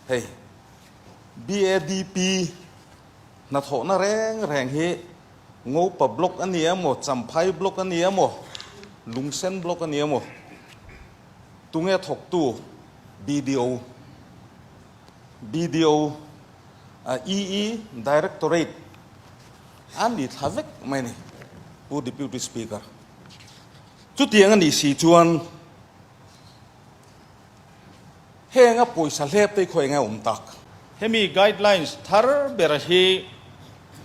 Hei BADP hnathawhna reng reng hi Ngopa block a ni emaw, Champhai block a ni emaw, Lungsen block a ni emaw, tunge thawktu BDO, BDO, EE Directorate a ni thla vek mai a ni, Pu Deputy Speaker. Chutiang a nih si chuan Heng a pawisa hlep te hi khawi enge awm tak? Hemi guidelines thar ber hi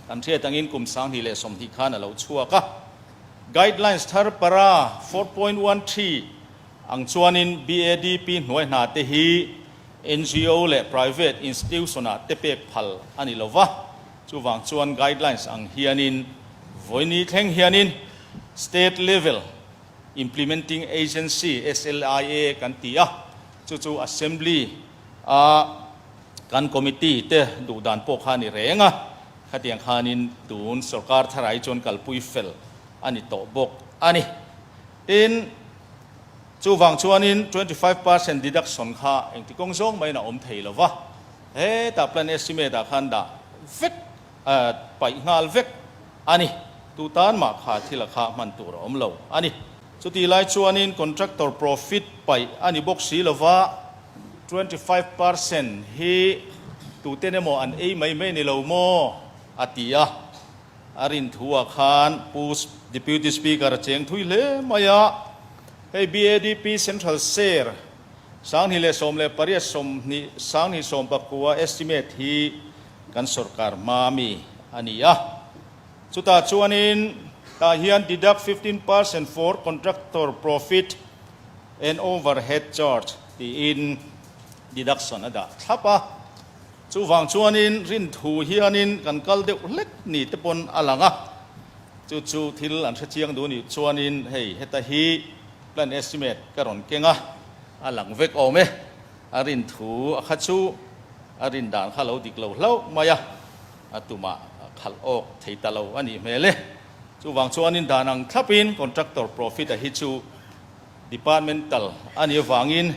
kan hriat angin kum 2020 khan a lo chhuak a. Guidelines thar para 4.13 ang chuanin BADP hnuai hna te hi NGO leh private institution ah te pek phal a ni lova. Chuvang chuan guidelines ang hianin vawiini thleng hianin state level Implementing Agency, SLIA, kan ti a, chu chu Assembly a kan committee te duh dan pawh kha a ni reng a, khatiang khanin tun sorkar tharai chuan kalpui fel a ni tawh bawk a ni. Tin, chuvang chuanin 25% deduction kha engti kawng zawng maiin a awm thei lo va, hetah plan estimate ah khan dah vek paih nghal vek a ni. Tu tan mah kha thil a kha hman tur a awm lo a ni. Chutih lai chuanin contractor profit paih a ni bawk si lova, 25% hi tuten emaw an ei mai mai ni lo maw a ti a. A rin thu ah khan Pu Deputy Speaker a cheng thui hle mai a, hei BADP Central Share 2018 20 2019 estimate hi kan sorkar hma mi a ni a. Chutah chuanin tah hian deduct 15% for contractor profit and overhead charge tiin deduction a dah thlap a. Chuvang chuanin rinthu hianin kan kal deuh hlek ni te pawn a lang a. Chu chu thil an hrechiang duh nih chuanin hei heta hi plan estimate ka rawn keng a, a lang vek awm e. A rinthu a kha chu a rin dan kha lo dik lo hlauh mai a, a tumah khalh awk thei ta lo a nih hmel e. Chuvang chuanin dan ang thlapin contractor profit a hi chu departmental a nih avangin.